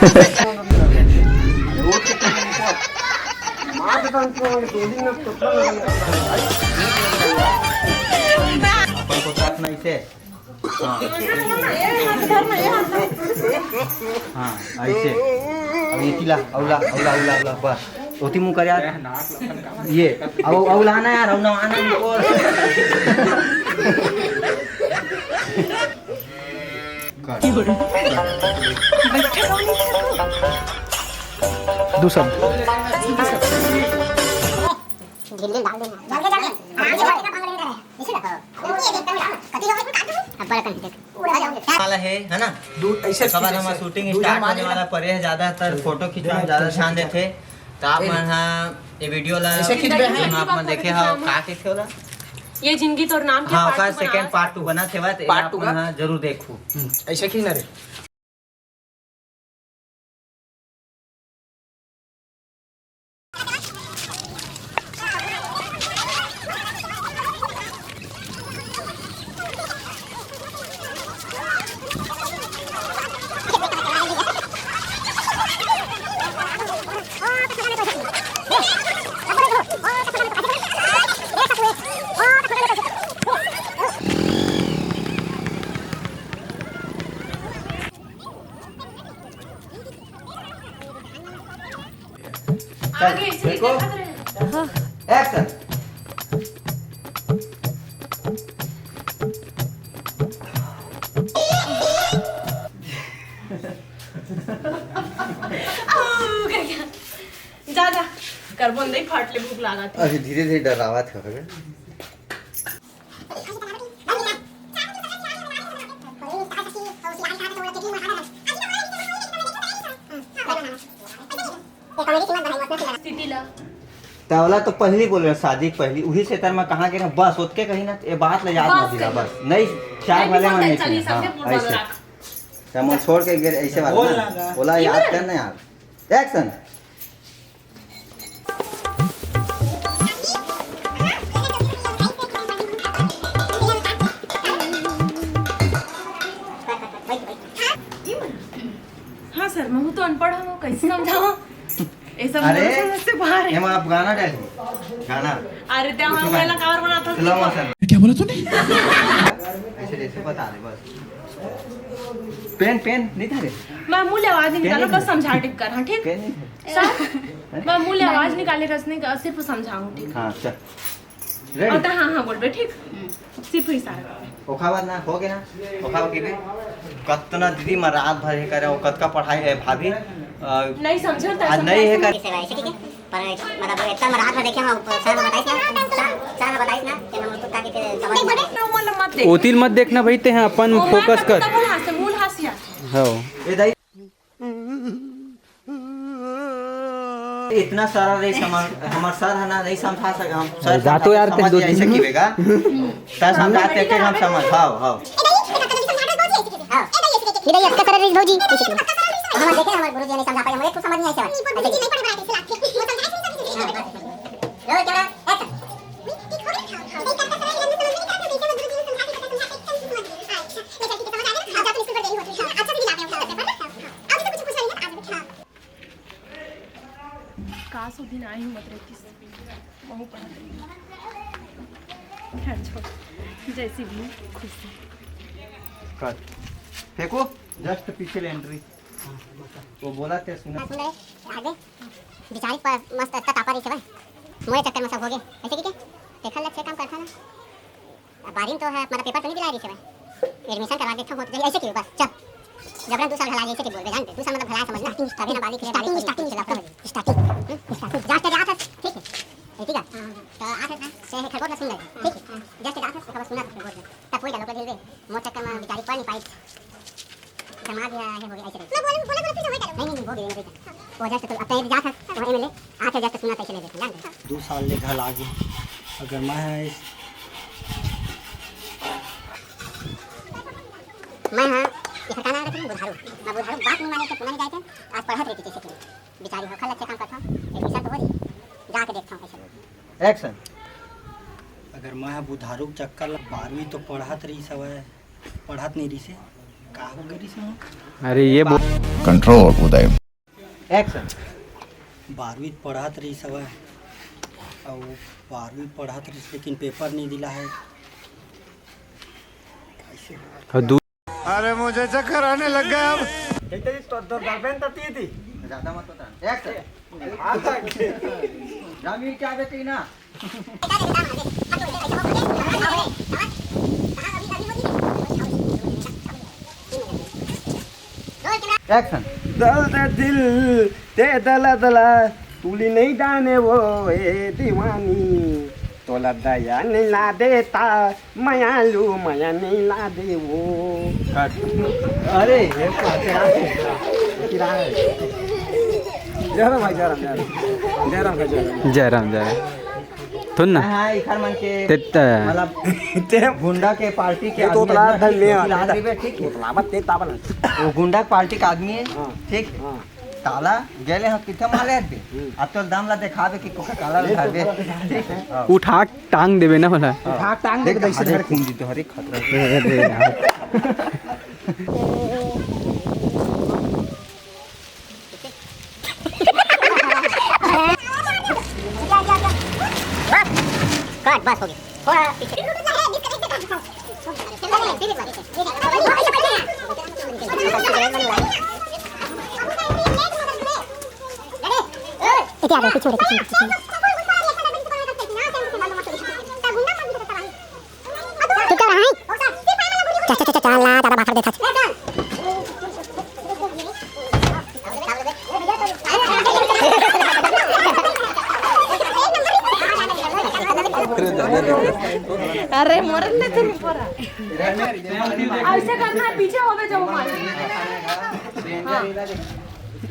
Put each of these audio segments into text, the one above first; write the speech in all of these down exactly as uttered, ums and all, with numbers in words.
अपन को रखना इसे। हाँ। हाँ, ऐसे। अब ये तिला, औला, औला, औला, औला, बस। ओती मुंह कर यार। ये, अब, अब लाना यार, अब ना आना, ये और। कर। दूसरा। ढील ढील डाल देना। जल्दी, जल्दी। आराम से, जल्दी। इसी का। कति हो गई, काट दो। अब बड़ा कर दे। वाला है, है ना? दूर ऐसे ओकर बाद खींचे हमर से। Shooting दूर start हमारे होने वाला परे है, ज्यादातर photo खींचने में ज्यादा ध्यान देथे। तो आप मन हा ये video ला ऐसे खींच रहे हैं। आप मन देखे हो, का कहिथे ओला? ये जिंदगी तोर नाम के हाँ, part ओकर two second बनाओ। Part two बना थे, तो part आप two मन का? हा जरूर देखू। हम्म, ऐसे खींचना रे। चल, आगे इसलिए देखो। देखत रहे। Action। आऊ, कर गया। जा, जा। करबो नहीं, फाट ले, भूख लागत हे। अभी धीरे-धीरे डरावत हे। स्थिति ला। तवला तो पहली बोले, शादी के पहली, उही से तर मैं कहाँ के ना, बस ओतके कही ना, ये बात ले याद बस मत दिला, कही। बस। नहीं, चार नहीं, भले मन नहीं, नहीं, चली, हाँ, सबके पूरा ऐसे। राख। तब मैं छोड़ के गिर, ऐसे बात बोल ना। ना, ना। बोला, ये याद बोल। कर ना यार। Action। हाँ सर, मैं तो अनपढ़ हूँ, कैसे समझाऊँ? ये सब अरे, मोर समझ से बाहर है। एमा आप गाना डालिए, गाना। अरे, ते हम उसमें पहला cover बनाता slow था। Motion। क्या बोला तूने? ऐसे, ऐसे बता दे बस। पेन, पेन नहीं था रे? मैं मुंह ले आवाज नहीं पेन निकाला, नहीं बस था। समझा टिक कर, हाँ, ठीक? पेन नहीं था। सर, हैं? मैं मुंह ले आवाज निकाले रस नहीं कर, सिर्फ समझाऊँ, ठीक? हाँ, चल। Ready? और ता हाँ, हाँ, बोलबे, ठीक? सिर्फ इशारा। ओखा बात ना, हो गया ना? ओखा हो गया? कतना दीदी मैं रात भर ये करे, वो कतका पढ़ाई है, भाभी? अ, नहीं समझे, आज नहीं है कर- सेवा ऐसे, ठीक है? पर मतलब, इतना मैं रात भर देखे, हम सर ने बताइस ना, सर, सर ने बताइस ना, कि हम उसको ताकि फिर समझ नहीं आए। ओतिल मत देखना भाई, ते हैं अपन focus कर। मूल हास्य, मूल हास्य। हाँ। ए दाई, इतना सारा रे समझ, हमर सर है ना, नहीं समझा सक, हम सर अरे, जा तो यार, समझ तेरे दो ऐसे दिन की बेगा। सर समझा के हम समझ, हाँ, हाँ। ये दाई, इसका तरह रीस भौजी, ऐसे की। हम देखे हमारे गुरुजी नहीं समझा पाए, हम एक तो समझ नहीं आए सर। ऐसे की। लो, कैमरा, action। काश वो दिन आए ही मत रहतीस, महू पढ़त रही। खैर छोड़, जैसी भी खुशी। Cut। फेंको, just पीछे ले entry। वो बोला थे, सुना। हाँ, सुन रहे, आगे। बिचारी पर मस्त अत्ता तापा रही से भाई। मोए चक्कर में सब हो गए। ऐसे की क्या? देखा ले, अच्छे काम करता ना। अब बारिन तो है, मतलब, paper तो नहीं दिला रही से भाई। Admission करवा देता हूँ, तो ऐसे क्यों बस, चल। जबरन दो साल घला, ऐसे क्यों बोल रहे, जान दे, दो साल मतलब घला समझना। Starting, starting, ना बाली के starting, starting, starting, starting। हम्म, starting। जांच के जात है, ठीक है। ठीक है। तो आठ है, से है खरगोट में सुन ले, ठीक है। जांच के जात है, खबर सुना था खरगोट में। तब कोई डालो, कोई ढील दे। मोर चक्कर में बेचारी पढ़ नहीं पाई। दिमाग या है हो गया ऐसे। मैं बोलूं, बोला, बोला, फिर से वही करो। नहीं, नहीं, नहीं, वो भी नहीं, नहीं। वो just तो अब तैयारी जात है, वो MLA, आके just सुना कैसे ले देते, जान दे। दो साल ले घर आ गए। अगर मैं है इस मैं हाँ, ये हटाना रहता है, बुधारू। मैं बुधारू बात नहीं माने थे, पुना नहीं जाए थे, आज पढ़त रहती कैसे तुम। बेचारी हो, खल अच्छे काम करता हूँ, admission तो हो रही, जाके देखता हूँ कैसे बोलती। Action। अगर मैं बुधारू के चक्कर ला बारहवीं तो पढ़त रही सवय, पढ़त नहीं रही से, का हो गे रिहिस? अरे ये बोल। Control उदय। Action। बारहवीं पढ़त रहिस हवय, अउ बारहवीं पढ़त रहिस, लेकिन पेपर नहीं दिला है। कैसे हो? अउ दू- अरे मुझे चक्कर आने लग गया अब। जैसे इस तो दो गर्लफ्रेंड तो थी थी। ज्यादा मत बता। Action। रामी क्या बेटी ना? Action। दल दे दिल ते दला दला, तुली नहीं जाने वो ए दीवानी, तोला दया नहीं ला देता, मयालू मया नहीं ला दे वो। अरे ये तो आते आते। जय राम भाई, जय राम, जय राम। जय राम भाई, जय राम। जय राम, जय राम। सुन ना। हाँ, इखर मन के ते त- मतलब ते गुंडा के पार्टी के ये आदमी तोतला है ना, धन ले आ। तोतला आदमी बे, ठीक है? तोतला मत ते ताबल। वो गुंडा के पार्टी के आदमी है, हाँ। ठीक? हाँ। ताला गेले हो किथे माले दे। हम्म। अब तो दाम ला देखाबे कि कोका कोला ले धरबे। तोतला ठीक है? हाँ। उठा टांग देबे ना वाला। उठा टांग देबे, देख, ऐसे हरे धर के। खून दी तो हरे खतरा। अरे यार। काट, बस हो गया। थोड़ा पीछे। इधर आ जाओ, पीछे हो, पीछे, पीछे। तू क्या रहा है? चल, चल, चल, चल, ला, ज्यादा भाखड़ देता। अरे, मरन दे तेरे ऊपर। ऐसे करना है, पीछे हो गए जब हमारे। हाँ।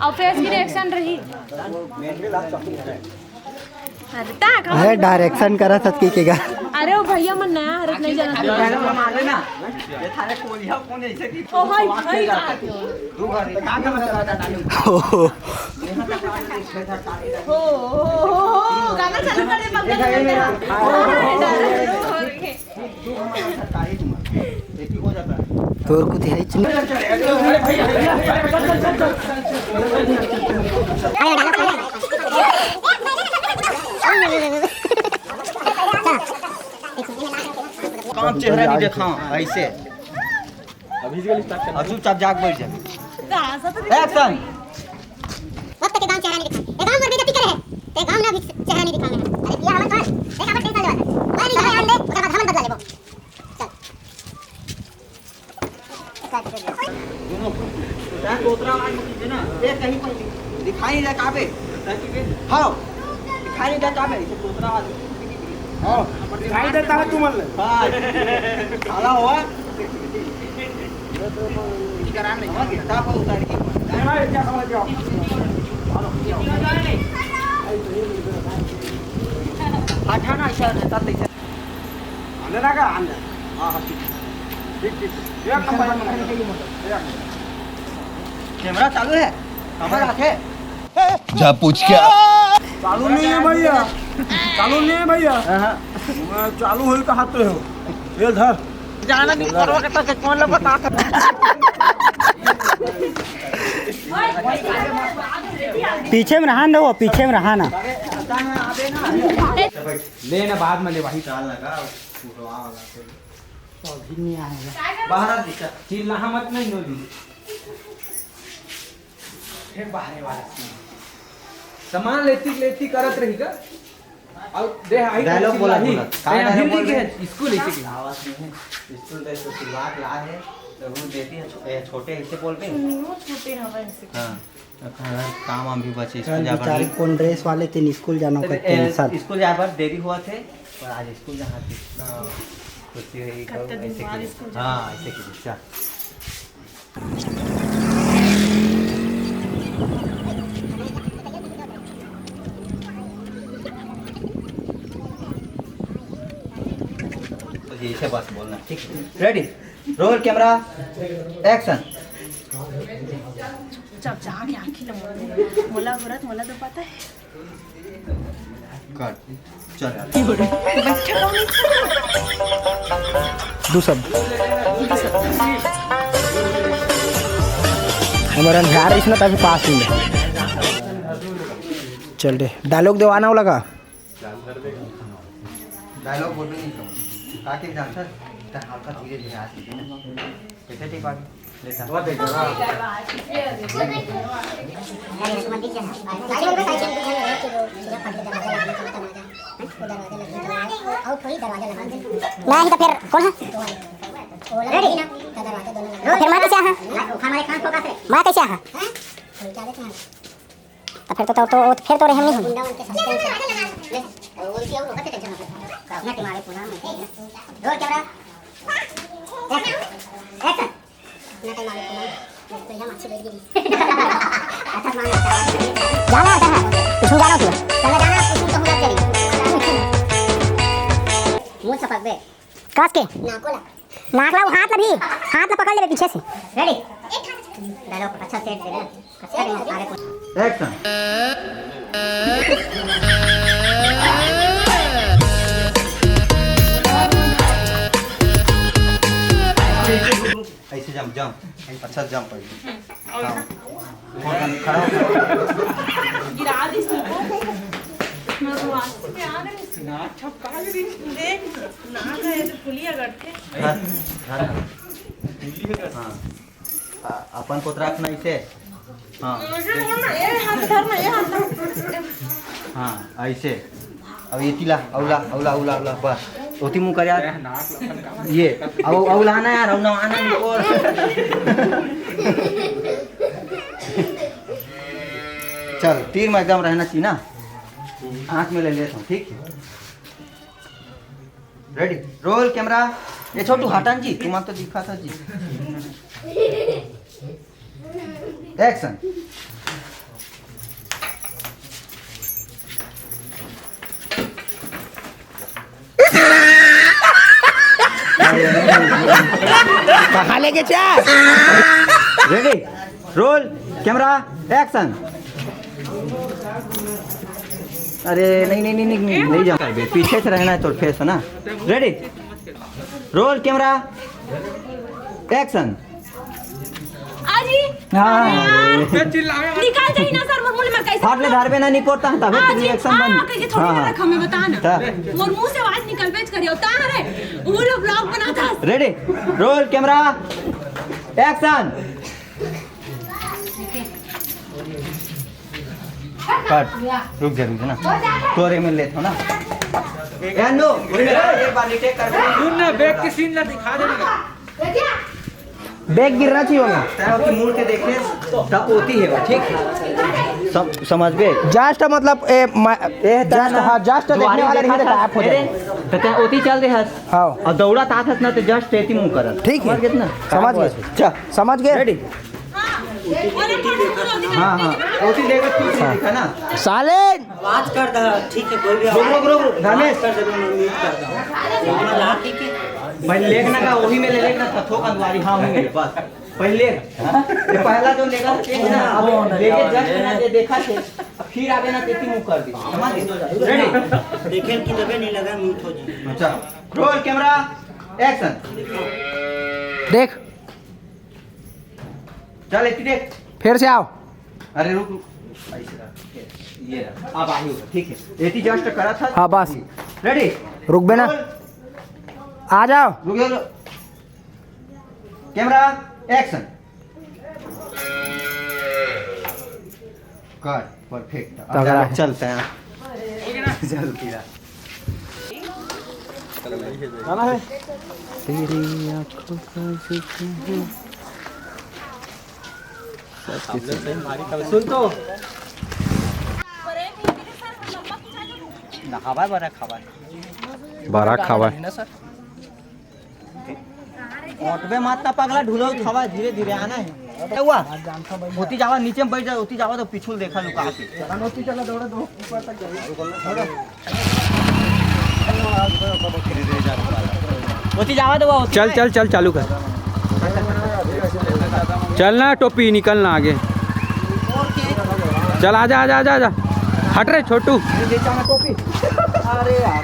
और फेस की रिएक्शन रही। अरे, ता का अरे, डायरेक्शन करत हस की के गा? अरे, वो भैया मन नया हरत नहीं जानत। अरे, मार लेना। ये थारे कोलिया कौन ऐसे की ओ भाई, भाई, का? दू बार का कर रहा था? ओहो। हो, हो, हो, हो, गाना चालू कर दे, बंद कर दे। तोर कुछ है ही नहीं। काम चेहरा नहीं देखा ऐसे। अब चुपचाप जाग बैठ जा। Action। वक्त के गांव चेहरा नहीं दिखा। ए गांव में बेइज्जती करे है। ते गांव में भी चेहरा नहीं दिखा मेरा। अरे पिया हवन कौन? एक आवर टेंशन लेवा। मैं नहीं जाने आंदे, ओकर बाद हमन बदला लेबो। चल। दोनों। तोतरा आवाज में कीजिए ना। ए कहीं पर दिखाई नहीं दे काबे। हाँ। दिखाई नहीं दे काबे। इसे तोतरा आवाज। हाँ। दिखाई देता है तुमन ले। हाँ। साला हुआ। हटाना ऐसा रहता, तैसे। आने लगा, आने। हाँ, हाँ, ठीक। ठीक, ठीक। एक नंबर, एक नंबर। कैमरा चालू है? कैमरा है? जा पूछ क्या? चालू नहीं है भैया, चालू नहीं है भैया। हाँ, हाँ। मैं चालू होई कहा तो हो। ये धर। जाना नहीं, परवा के तो कौन ला बता सकता? पीछे में रहा ना वो, पीछे में रहा ना। ले ना, बाद में ले भाई। चाल लगा, पूरा वाला। अभी नहीं आएगा। बाहर आ दिशा। चिल्लाहा मत नहीं, नो जी। फिर बाहरे वाला सीन। सामान लेती लेती करत रही का? अब दे आई dialogue बोला, चिल्लाही। बोला। का तेरे dialogue हिंदी बोल के रहे? है, स्कूल ऐसे की। आवाज नहीं है। स्कूल तो इसको शुरुआत ला है, तो वो देती है छो-, ए, छोटे ऐसे बोल के। हम्म, वो छोटे हवा ऐसे। हाँ, तो कहाँ काम वाम भी बचे, स्कूल कल जाए बर बेचारे नहीं। कौन ड्रेस वाले थे, स्कूल जाना तो का ए, टेंशन। स्कूल जाए बर देरी हुआ थे, पर आज स्कूल जाना थे। हाँ, खुशी हुई, कब कब दिन ऐसे बाद की। स्कूल जाना। हाँ, ऐसे की, अच्छा। तो ये इसे बस बोलना, ठीक है? Ready, roll camera, action। जब जाके आँखी ल मोला घुरत, मोला तो पता है। Cut। चल। बैठे कौन है? दू शब्द। दू शब्द। हमर अंधियार रहिस ना, तभी पास होइस। चल दे, डायलॉग देवाना वाला का? डायलॉग बोलबे नहीं तो। का के जानथस? त हल्का धीरे धीरे आ सीधे ना। कैसे ठीक बात? ले जा। नहीं तो फिर कौन है? रेडी? तो फिर मैं कैसे आहा? मैं कैसे आहा? तो फिर तो, तो, तो, फिर तो रहम नहीं होई। गुंडा मन के सस्पेंस है। ले, वो उनकी और होते टेंशन मत ले। अपना दिमाग है पूरा, मैं ठीक है ना। Roll camera. एक्शन। एक्शन। अपना टाइम आवे पूरा। तो यहाँ माछी बैठ गई। अच्छा, मान लो। जाना है, जाना है। कुछ जाना होती है। चला जाना, कुछ तो होगा तेरी। मुंह से पकड़ बे। कस के? नाको ला। नाक ला, वो हाथ ला भी, हाथ ला पकड़ लेबे पीछे से। रेडी? डायलॉग अच्छा सेट दे ना। अच्छा नहीं, सारे को एक्शन। ऐसे जंप, जंप। अच्छा जंप पहले। हाँ। खड़ा हो। गिरा दी इसको। मैं तो आंसू में आ रही हूँ। नाक छपका ली। देख, नाक है तो फुलिया करके। हाँ, हाँ। हाँ। आ, अपन को रखना इसे। हाँ। ये हाथ धरना, ये हाथ धरना। हाँ, ऐसे। अब ये तिला, औला, औला, औला, औला, बस। ओती मुंह कर यार। ये, अब, अब लाना यार, अब ना आना नहीं और। चल, तीर में एकदम रहना चाहिए ना। आंख में ले लेता हूँ, ठीक है? Ready, roll camera. ये छोटू हटन जी, तुम तो दिखा था जी। एक्शन। कहाँ लेके जा? Ready, roll camera, action. अरे नहीं, नहीं, नहीं, नहीं, नहीं जाता है बे, पीछे से रहना है तो फेस है ना। Ready, roll camera, action. आजी। हाँ। अरे। निकाल जाई ना सर, मोर मुंह में कैसे? हाथ में धार में ना निपोता है, तबे हाँ तेरी जी, एक्शन हाँ, बन। कह के थोड़ी हाँ, ना हाँ। रखा, मैं बता ना। हाँ। मोर मुंह से आवाज निकलबे करियो, ता रे, वो लोग ब्लॉग बनाता। Ready, roll camera, action. Cut. रुक जा, रुक जा ना। तोरे में लेत हो ना। ए, नो, एक बार रिटेक कर। सुन ना, बैक के सीन ला दिखा दे ना। बैक गिरना चाहिए होगा। तैं ओती मुड़ के देखे, तब ओती है, ठीक? सम-, समझ गए? जस्ट मतलब, ए, मा-, ए, जस्ट, हाँ, जस्ट देखने वाला नहीं देखा था, आप हो जाए। तो तैं ओती चल दे हस। हाँ। और दौड़ा तात हस ना, तो जस्ट एती मुंह करत। ठीक है। समझ गए ना? समझ गए। चल। समझ गए? रेडी? हाँ, हाँ, ओती देखत कुछ नहीं दिखा ना। साले! आवाज कर दे, ठीक है, कोई भी रुक, आवाज रुक, रुक, रुक, धर्मेश। कर दे, म्यूट कर दे। हाँ, ठीक है। भाई, लेखना का वही में ले लेखना था, थोक अंगवारी, हाँ, वही में, बस। पहले, हाँ? ये पहला जो लेखा था, ठीक है ना? अब लेके जस्ट ना ये देखा थे, अब फिर आगे ना तेती मुंह कर दी। समझ गए? रेडी? देखे कि तबे नहीं लगा, म्यूट हो जाए। अच्छा, रोल कैमरा, एक्शन। देख। चल, एती देख। फिर से आओ। अरे रुक, रुक। ऐसे रख। ये रख। अब आही होगा, ठीक है। एती जस्ट करा था। हाँ, बस। रेडी? रुक बे ना। रोल। आ जाओ। रुक जा, रुक। Camera, action. Cut, perfect. अब तगड़ा जा, है। चलते हैं। चल, कीड़ा। जाना है। तेरी आंखों का जिक्र है। सुन तो। ना, हवा बड़ा खावा है। बड़ा खावा है। ना सर। ओटबे मत ना पगला, ढुलो खावा, धीरे धीरे आना है। हुआ? ओती जावा, नीचे में बैठ जा, ओती जावा तो पिछुल देखा लुका के। ओती जावा तो वो ओती चल, चल, चल, चालू कर। चल ना, टोपी, निकल ना आगे। चल, आजा, आजा, आजा, आजा। हट रे, छोटू। अरे यार।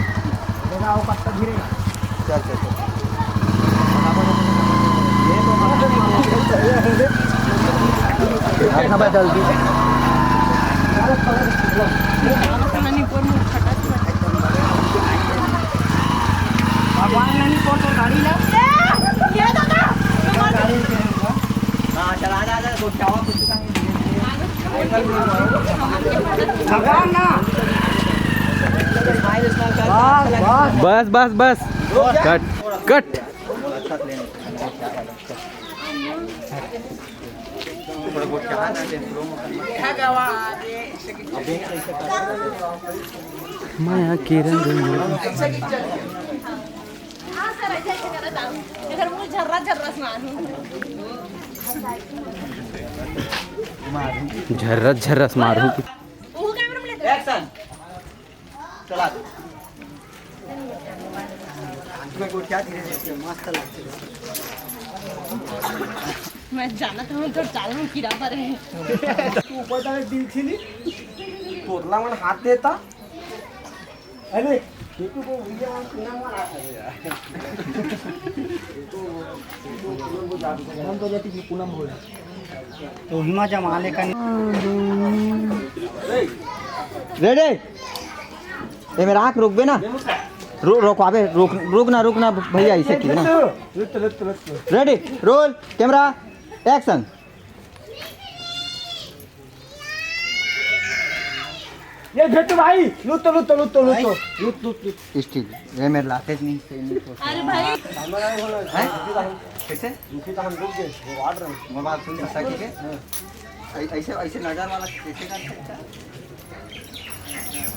चल, चल, चल। ये तो हमारे हाँ, बस जल्दी। भगवान नहीं को तो गाड़ी ला। हाँ, चला जा, जा, गोचावा कुछ का नहीं। भगवान ना। बस, बस, बस। कट, कट। माया के रंग में। हाँ सर, ऐसे ऐसे करत आऊँ। एकर मुँह झर्रा झर्रा से मारू। झर्रा झर्रा से मारू। वो कैमरा में ले। एक्शन। चला दे। हाथ में गोठिया धीरे धीरे, मस्त लगते। मैं जानत हूँ, तोर चाल में कीड़ा भरे हे। तू ऊपर जाके दिल खिली, तोतला मन हाथ देता। अरे, ये तो वो भैया वहाँ पूनम वाला है। पूनम तो जाती है, पूनम बोल। तो हिमा जमा ले कर। रेडी? ए मेरा आँख रोकबे ना। रो-, रोकवाबे, रोक, रुक ना, रुक ना भैया, ऐसे की ना। रुक तो, रुक तो, रुक तो। Ready, roll, camera, action. ये भेटू भाई, लूट तो, लूट तो, लूट तो, लूट तो, लूट, लूट, लूट। स्टिल, ये मेरे लाते नहीं, सही नहीं सोच। अरे भाई। हैं? कैसे? रुकी तो हम रुक गए, वो वाट रहे। मोबाइल सुन सकता है, ठीक है? हाँ। ऐ-, ऐसे, ऐसे नजर वाला कैसे कर सकता है?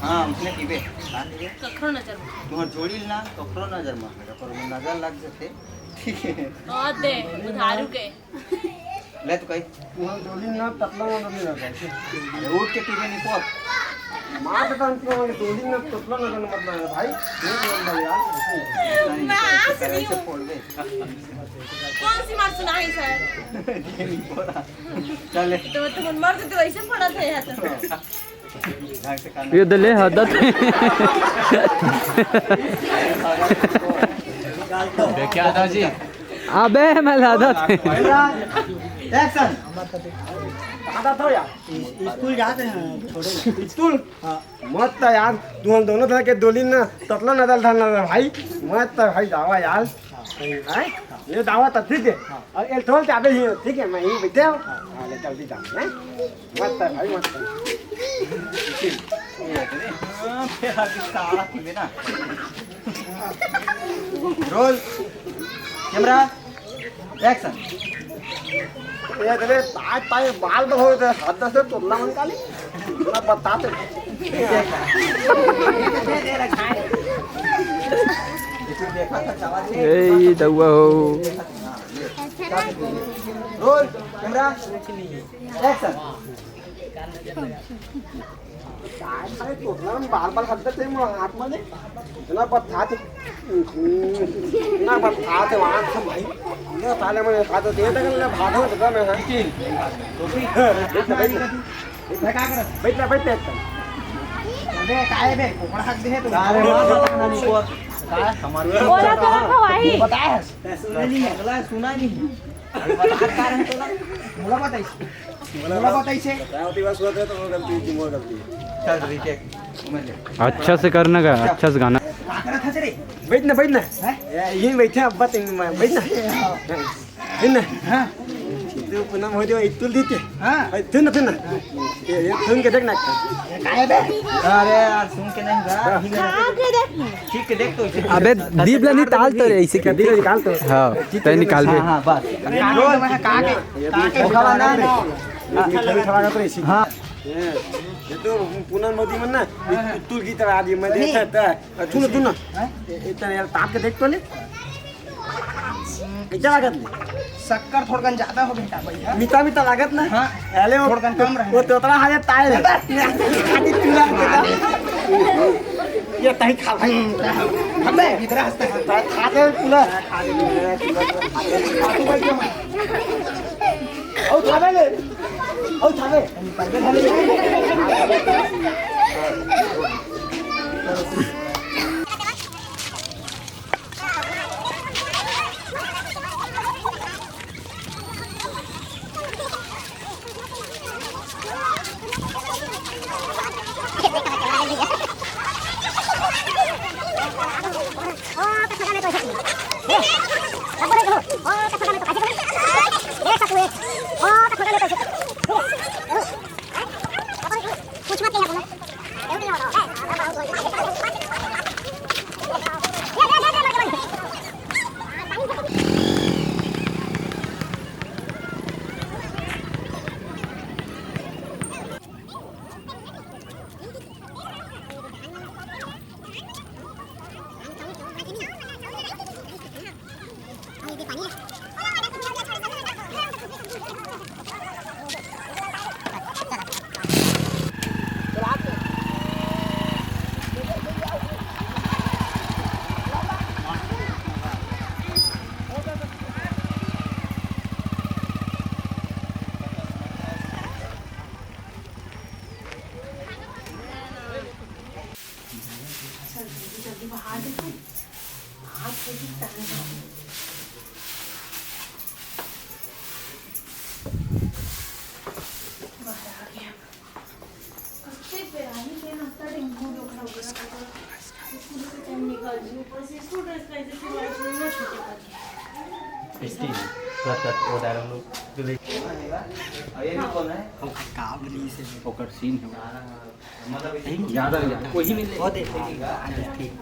हाँ, उसने पीबे। हाँ, पीबे। कखरो नजर में। तुम्हार जोड़ी ना, कखरो नजर में। पर वो नजर लग जाते। ठीक है। और दे, उधारू के। ले तो कही। तुहर डोली ना तपला ना डोली ना भाई। अरे उठ के पीबे नहीं पोत। मार तो तन को डोली ना तपला ना करना मत ना भाई। नहीं बोल भाई यार। नहीं, नहीं, मार ऐसे, नहीं ऐसे हूँ। फोड़ दे। कौन सी मार सुनाई सर? ये नहीं बोला। चल ले। तो तुम मर तो ऐसे पड़ा था यहाँ तो। ये दले हदत। क्या था जी? अबे मैं लादा थे। एक्शन। कहाँ जाता हो यार? स्कूल जाते हैं थोड़े। स्कूल? हाँ। मत तो यार, तुम दोनों तरह के डोली ना ततला नदल था ना भाई। मत तो भाई जावा यार। हाँ, सही है। हैं? ये जावा तो ठीक है। हाँ। और ये थोड़ा चाबे ही हो, ठीक है, मैं यहीं बैठे हूँ। हाँ। हाँ, ले जल्दी जाओ, हैं? मत कर भाई, मत कर। हाँ, फिर हर किस्सा आ रहा है ना। Roll, camera, action. ये तेरे ताज ताज बाल तो हो, हाथ से तोड़ना मन काली। ना बता दे। ए दउआ हो। Roll, camera, action. अरे तोतला मन बाल बाल हद दे मोर हाथ में ले। इतना बता दे। इतना बता दे वहाँ से भाई। ये साले मन हाथ दे दे ले भागो तो मैं हाँ। बैठ ना, बैठ ना। बैठ ना, बैठ ना। अबे काय बे, कोकड़ा हक दे तू। अरे मार बता ना नहीं को। हमारे बोला तो रखा भाई। बताया है। सुना नहीं है। अगला सुना नहीं। अरे बता का रहे तो ना। बोला बताइए। बोला बताइए से। बताओ, ती बस हुआ था तो वो गलती थी, मोर गलती। चल, रीटेक। उमर ले। अच्छा से करना का, अच्छा से गाना। का करत हस रे? बैठ ना, बैठ ना। हैं? ये, ये बैठे, अब्बा तेंग में, बैठ ना। बैठ ना। हाँ। तू पूनम हो जो, इतुल दीते। हाँ। ए, सुन ना, सुन ना। ये, ये सुन के देख ना। ये काय बे? अरे यार, सुन के नहीं बा। खा के देख ना। ठीक है, देख तो इसे। अबे, दीप ला निकाल तो रे, इसे दीप ला निकाल तो। हाँ, तय निकाल दे। हाँ, हाँ, बस। कान में कहाँ के? ये तो मीठा लगा तो इसी। हाँ। ये, ये तो पूनम मोदी मन ना, तू गीत लगा दी, मैं देखा था। सुन, सुन ना। हाँ? ए, ए, तने यार ताप के देख तो ले। कैसा लागत ले? शक्कर थोड़कन ज्यादा हो बेटा भैया। मीठा मीठा लागत ना? हाँ। अरे वो, थोड़कन कम रहे। वो तोतला हाले ताए रे। खाली चूड़ा के ना। ये तही खा भाई। अबे, इधर हंसता है। खा दे पूरा। ओ थावे ले। ओ थावे। चल, जल्दी, जल्दी बहा दे तू। हाथ से भी तंग है। बाहर आ गया। कब से पेरानी के नाश्ता डेंगू बोखरा हो गया। स्कूल से टाइम निकल जी, ऊपर से स्कूल ड्रेस का ऐसे सिलवा के मैं छूटे पड़ गया। स्टील, कट, कट, वो डायलॉग लोग जो ले। और ये भी कौन है? ओकर का बोली से? ओकर सीन है। मतलब, ज्यादा नहीं, वही मिल ले। वो दे, ठीक, ठीक।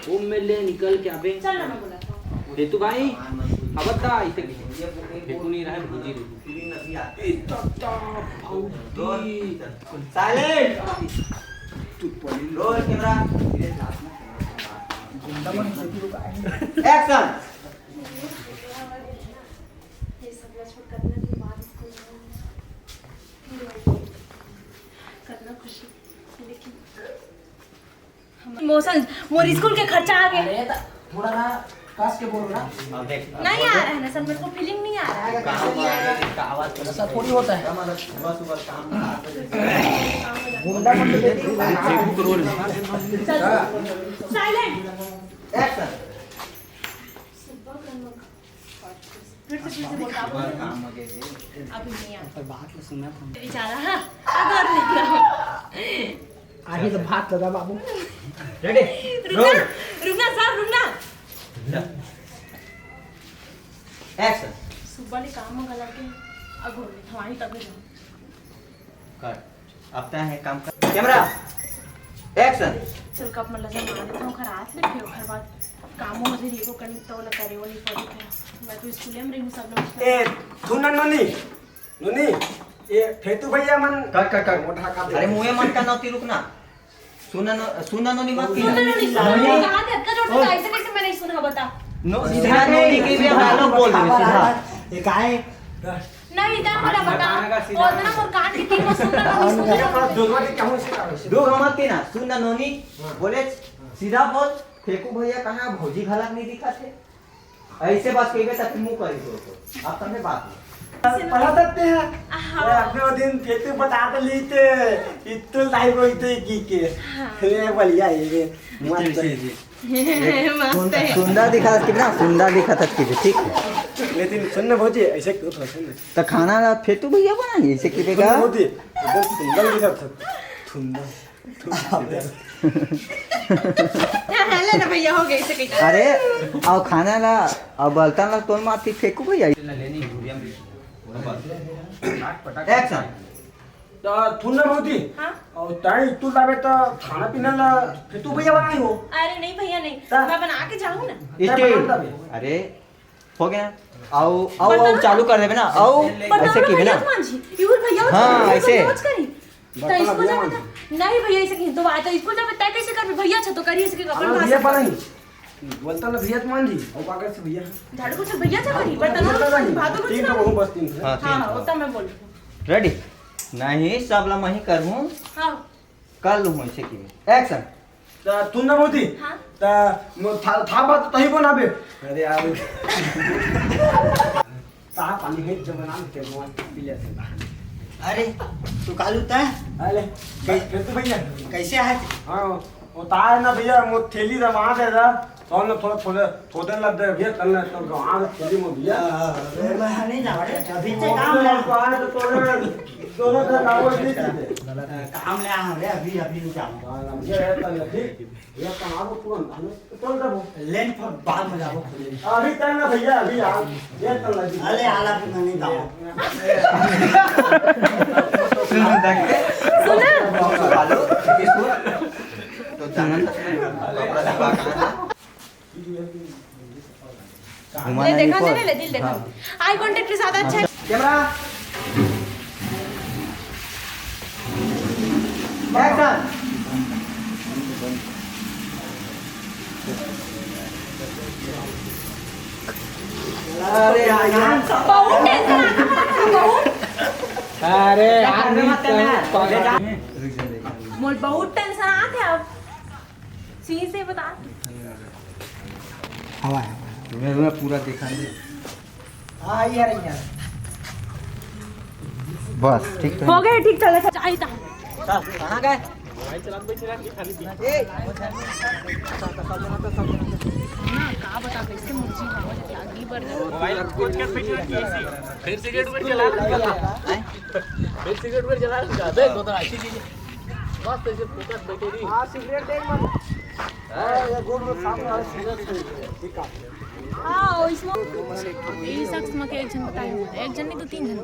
वो मिल ले, निकल के अबे। चल ना, मैं बोला था। हेतु भाई, अब बता, इसे हेतु नहीं रहा है, भौजी रही। ए, तत्ता, भौजी। साइलेंट। तू पहले रोल कैमरा। गुंडा मन से भी रुका है। एक्शन। ये सब लक्ष्मण करना के बाद इसको करना खुशी, लेकिन इमोशंस, मोर स्कूल के खर्चा आ गए। अरे, त थोड़ा ना कस के बोलो ना। अब देख, नहीं आ रहा है ना सर, मेरे को फीलिंग नहीं आ रहा है। आएगा, कैसे नहीं आएगा? का आवाज थोड़ा सा थोड़ी होता है। सुबह सुबह काम। गुंडा मन के देख। चल, साइलेंट। एक्शन। सुबह करना। फिर से, फिर से बोल, क्या बोल रहे हैं? अभी नहीं आता। पर बात तो सुना था। बेचारा, हाँ, अगर नहीं था। आगे तो बात लगा बाबू। रेडी? रुकना, रोल। रुकना साहब, रुकना। एक्शन। सुबह ले काम में गला के अगोर हमारी तबीयत। कट। अब तय है काम कर। Camera, action. चल, कप में लजा मार देता हूँ, खराब से फिर ओकर बाद कामो मुझे देखो करनी तो वाला करे वो नहीं पड़ी था। मैं तो स्कूल में रही हूँ, सब लोग ए, सुन ना नोनी, नोनी, ये फेतू भैया मन कट, कट, कट। मोटा का अरे, मुँहे मन का नौती रुकना। सुन ना, सुन ना नोनी मत की। सुन ना नोनी, सुन ना नोनी, कहाँ थे? अतका जोर से ओए। ऐसे कैसे मैं नहीं सुना, बता। नो, सीधा सीधा नोनी के भी डायलॉग बोल दे, सीधा। ये काहे? नहीं, इतना बड़ा बता। और ना मोर कान के तीन बार सुन ना नोनी, सुन ना नोनी। ये पर दुर्गा जी कहूँ से करो, इसे दो गमत के ना, सुन ना नोनी, हाँ। बोले, सीधा बोल, फेकू भैया कहाँ, भौजी घलक नहीं दिखा थे? ऐसे बात कहिबे त फिर मुंह करी तोर को। आप समझे बात में? पढ़ा सकते हैं। हाँ। अरे, अपने वो दिन फेतू बता तो ली थे, इतने लाइव होई थे की के। हाँ। ये बढ़िया है ये, मस्त है। मस्त है। सुंदर दिखा था कितना सुंदर दिखा था कितना, ठीक है। लेकिन सुन ना भौजी, ऐसे क्यों था, सुन ना। तो खाना ला फेतू भैया बनाई, ऐसे की सुन ना बेटा। भौजी, एकदम सुंदर दिखा था, सुंदर। ले ना भैया, हो गया इसे कही। अरे, अब खाना ला, अब बर्तन ला तोल मार के फेंकू भैया। एक्शन। त थुन ना भौजी। हाँ? और ताई तू लावे त खाना पीना ला फेतू भैया बनाई हो। अरे नहीं भैया नहीं, हाँ। मैं बना के जाऊँ ना। ताई बना लावे। अरे, हो गया। आओ, आओ, आओ, चालू कर देबे ना। आओ, ऐसे की ना। भैया मान जी, ये भैया हाँ, ऐसे। करी। तो बर्तन इसको भैया जब मान जी। नहीं भैया, ऐसे की तो बात है। इसको जब तय कैसे कर भैया, अच्छा तो करिए इसके अपन हमारे बात भैया से। पर नहीं। बोलता ना भैया तो मान जी। और बाकी से भैया। झाड़ू पोछा भैया से करी, बर्तन भैया तो नहीं। भाभी को ठीक है, वो बस तीन। हाँ, हाँ, ठीक है। उतना मैं बोल। रेडी? नहीं, सब ला मैं ही करूँ। हाँ। कर लूँ ऐसे की। एक्शन। त तू ना बोलती? हाँ। त मो-, था, था बात तो तही बनाबे। अरे यार। ता पानी है जब बना लेते हैं, वो पी लेते हैं। अरे, तू कालू ता? अरे, कै-, फिर तो भैया। कैसे है? हाँ, वो ता है ना भैया, वो थैली दबा दे रहा। कौन ना थोड़ा, थोड़ा, थोड़े लग दे भैया, कल ना तो गाँव थैली में भैया। अरे, मैं नहीं जाऊँ रे, अभी से काम है। तो आए तो थोड़े दोनों का नाम नहीं दीजिए। काम ले आ रहे, अभी, अभी नहीं जाऊँ। हाँ, हम ये है, कल ठीक। ये कहाँ को तुरंत आने? तो चल तब। लेन पर बाद में जाबो खुले। अभी तक ना भैया, अभी आ। ये तक लगी। अरे, आला पे नहीं जाओ। सुना? तो जाना। घुमाना ले, देखा नहीं। ले, दिल देखा। हाँ। आई कॉन्टैक्ट के साथ अच्छा है। कैमरा। एक्शन। अरे यार। बहुत टेंशन आता है, बहुत। अरे यार, मोर बहुत टेंशन आते अब। सीधे बता। हवा है, हवा है। मैं, मैं पूरा देखा दे। हाँ, ये रही है। बस, ठीक है। हो गए, ठीक चल रहा है। चाहिए था। कहाँ गए? ना, का बता, कैसे मुर्जी हो जाती है, आगे बढ़ जाती है। मोबाइल खोज कर बैठ रखी है ऐसी। फिर सिगरेट उगरेट जला रहा है। फिर सिगरेट उगरेट जला रहा है। बस ऐसे फोकस बैठे रही। हाँ, सिगरेट दे मत। हाँ, ये गुड़ में सामने वाला सिगरेट दे। ठीक है। हाँ, इसमें ये शख्स में के एक जन बताए हुए, एक जन नहीं, दो तीन जन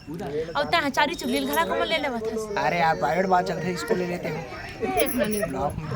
बताए। और ता चारी चुगली घरा को ले लेवा था। अरे यार, प्राइवेट बात चल रही है, इसको ले लेते हैं। एक ना नहीं। ब्लॉक में।